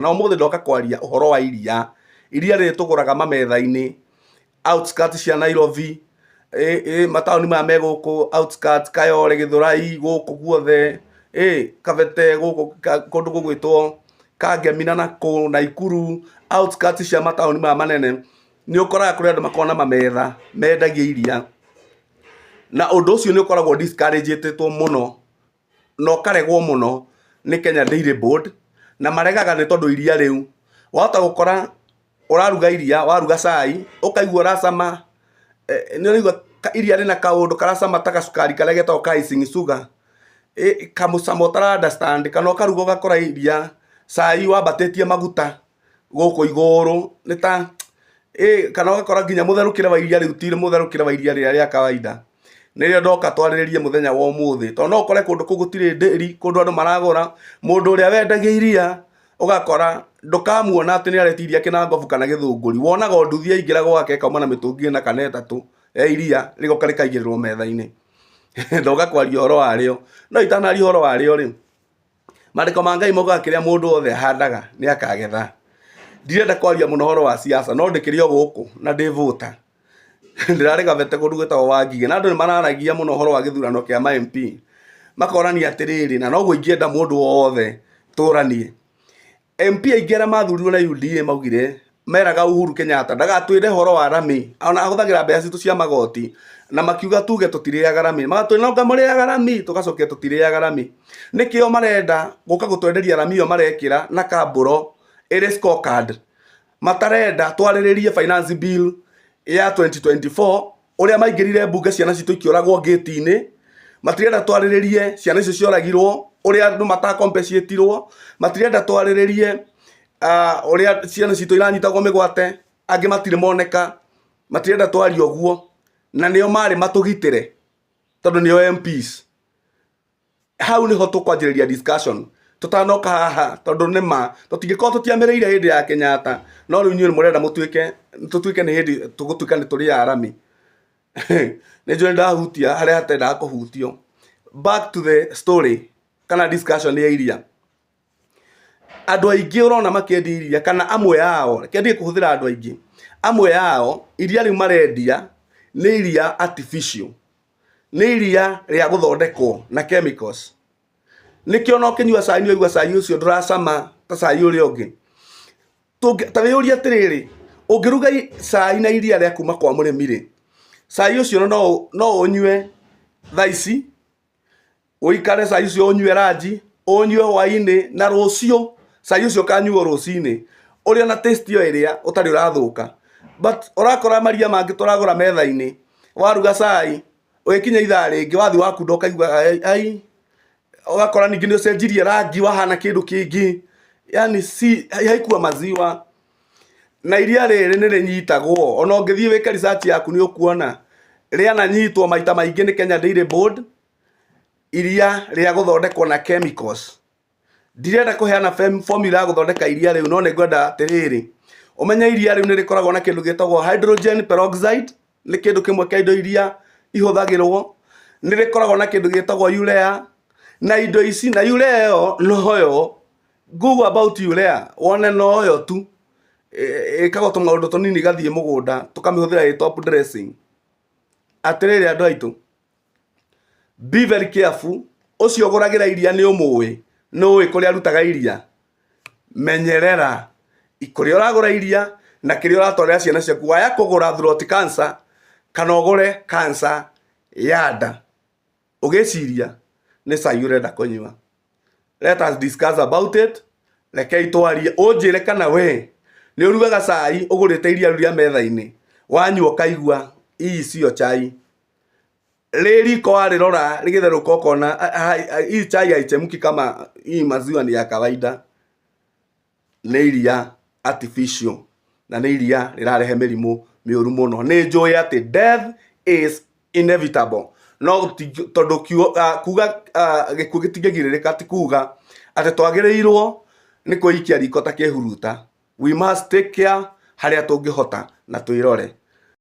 Na ũmũthĩ ndoka kwaria ũhoro wa iria. Iria rĩrĩ tũgũraga mametha-inĩ outskirts cia Nairobi, mataũni maya me gũkũ outskirts, Kayole, Gĩthũrai, gũkũ guothe, Kabete gũkũ kũndũ gũgwĩtwo Kangemi na nakũ, Naikuru, outskirts cia mataũni maya manene, nĩ ũkoraga kũrĩ andũ makoragwo na mametha mendagia iria. Na ũndũ ũcio nĩ ũkoragwo discourage ĩtwo mũno na ũkaregwo mũno nĩ Kenya Dairy Board, na maregaga nĩ tondũ iria rĩu, wahota gũkora ũraruga iria, waruga cai, ũkaigua ũracama, nĩ ũraigua iria rĩna kaũndũ karacama ta gacukari karĩa getagwo ka icing sugar, kamũcamo ũtara understand, kana ũkaruga ũgakora iria, cai wambatĩtie maguta gũkũ igũrũ, nĩ ta, kana ũgakora nginya mũtherũkĩre wa iria rĩu ti mũtherũkĩre wa iria rĩrĩa rĩa kawaida. Nĩrĩo ndoka twarĩrĩrie mũthenya wa ũmũthĩ, tondũ no ũkore kũndũ kũu gũtirĩ ndĩri, kũndũ andũ maragũra, mũndũ ũrĩa wendagia iria ũgakora ndũkamuona atĩ nĩ aretia iria kĩnangobu kana gĩthũngũri, wonaga o nduthi yaingĩra gwake ĩkauma na mĩtũngi ĩna kana ĩtatũ ya iria rĩgoka rĩkaigĩrĩrwo metha-inĩ. Ndoka kwaria ũhoro warĩo, no itanaria ũhoro warĩo rĩ, maandĩko ma Ngai maugaga kĩrĩa mũndũ wothe ahandaga nĩ akagetha. Ndirenda kwaria mũno ũhoro wa siasa, no ndĩkĩrĩ o gũkũ na ndĩ voter. Ndĩrarĩ gabete kũndũ gwĩtagwo Wangigĩ na andũ nĩ mararagia mũno ũhoro wa gĩthurano kĩa ma MP makorania atĩrĩrĩ, na noguo ingĩenda mũndũ wothe tũranie. MP aingĩ arĩa mathurirwo na UDA maugire meraga Uhuru Kenyatta ndagatwĩre ũhoro wa rami ona ahũthagĩra mbeca citũ cia magoti na makiuga tuge tũtirĩaga rami magatwĩra no ngamũrĩaga rami tũgacokia tũtirĩaga rami nĩkĩo marenda gũka gũtwenderia rami ĩyo marekĩra na kambũro ĩrĩ scorecard matarenda twarĩrĩrie finance bill ya 2024 ũrĩa maingĩrire mbunge ciana citũ ikĩũragwo ngĩti-inĩ matirenda twarĩrĩrie ciana icio cioragirwo ũrĩa andũ matakompensatirwo matirenda twarĩrĩrie ũrĩa ciana citũ iranyitagwo mĩgwate angĩ matirĩ moneka matirenda twarie ũguo na nĩo marĩ matũgitĩre tondũ nĩo MPs Hau nĩho tũkwanjĩrĩria discussion tũtanoka haha tondũ nĩ ma tũtingĩkorwo tũtiamĩrĩire hĩndĩ ya Kenyatta no rĩu inyuĩ mũrenda mũtuĩke tũtuĩke nĩ hĩndĩ tũgũtuĩka nĩ tũrĩ arami. Nĩ njũĩ ndahutia harĩa hatendaga kũhutio. Back to the story kana discussion ya iria. Andũ aingĩ ũrona makĩendia iria kana amwe ao, reke ndige kũhũthĩra andũ aingĩ, amwe ao iria rĩu marendia nĩ iria artificial. Nĩ iria rĩa gũthondekwo na chemicals. Nĩkĩo ona ũkĩnyua cai nĩ ũraigua cai ũcio ndũracama ta cai ũrĩa ũngĩ. Ta wĩyũrie atĩrĩrĩ, ũngĩruga cai na iria rĩa kuma kwa mũrĩmi rĩ, cai ũcio no ũnyue thaa ici, ũikare cai ũcio ũnyue ranji, ũnyue hwainĩ na rũciũ cai ũcio ũkanyuo rũcinĩ ũrĩ ona taste o ĩrĩa ũtarĩ ũrathũka. But ũrakora maria mangĩ tũragũra metha-inĩ, waruga cai ũgĩkinya ithaa rĩngĩ wathiĩ wakunda ũkaigua ai, ũgakora ningĩ nĩ ũcenjirie rangi wahana kĩndũ kĩngĩ, yani si haikuwa maziwa. Na iria rĩrĩ nĩ rĩnyitagwo, ona ũngĩthiĩ wĩke research yaku nĩ ũkuona rĩananyitwo maita maingĩ nĩ Kenya Dairy Board, iria rĩa gũthondekwo na chemicals. Ndirenda kũheana formula ya gũthondeka iria rĩu no nĩ ngwenda atĩrĩrĩ, ũmenye iria rĩu nĩ rĩkoragwo na kĩndũ gĩtagwo hydrogen peroxide, nĩ kĩndũ kĩmwe kĩa indo iria ihũthagĩrwo, nĩ rĩkoragwo na kĩndũ gĩtagwo urea, na indo ici, na urea ĩyo noyo, google about urea, wone noyo tu, ĩkagwo tũmaũndũ tũnini ĩgathiĩ mũgũnda, tũkamĩhũthĩra ĩ top dressing. Atĩrĩrĩ andũ aitũ, be very careful ũcio ũgũragĩra iria nĩ ũmũĩ nĩ ũĩ kũrĩa arutaga iria menyerera kũrĩa ũragũra iria na kĩrĩa ũratwarĩra ciana ciaku waya kũgũra throat cancer kana ũgũre cancer ya nda ũgĩciria nĩ cai ũrenda kũnyua. Let us discuss about it. Rekei twarie, ũnjĩre kana we nĩ ũrugaga cai ũgũrĩte iria rĩu rĩa metha-inĩ, wanyua ũkaigua hii sio chai. Rĩ riko warĩrora rĩgĩtherũka ũkona hii chai haichemki kama hii maziwa ni ya kawaida. Nĩ iria artificial na nĩ iria rĩrarehe mĩrimũ mĩũru mũno. Nĩ njũĩ atĩ death is inevitable no tondũ kuga gĩkuũ gĩtingĩgirĩrĩka ti kuga atĩ twagĩrĩirwo nĩ kwĩikia riko ta kĩhuruta. We must take care harĩa tũngĩhota na twĩrore.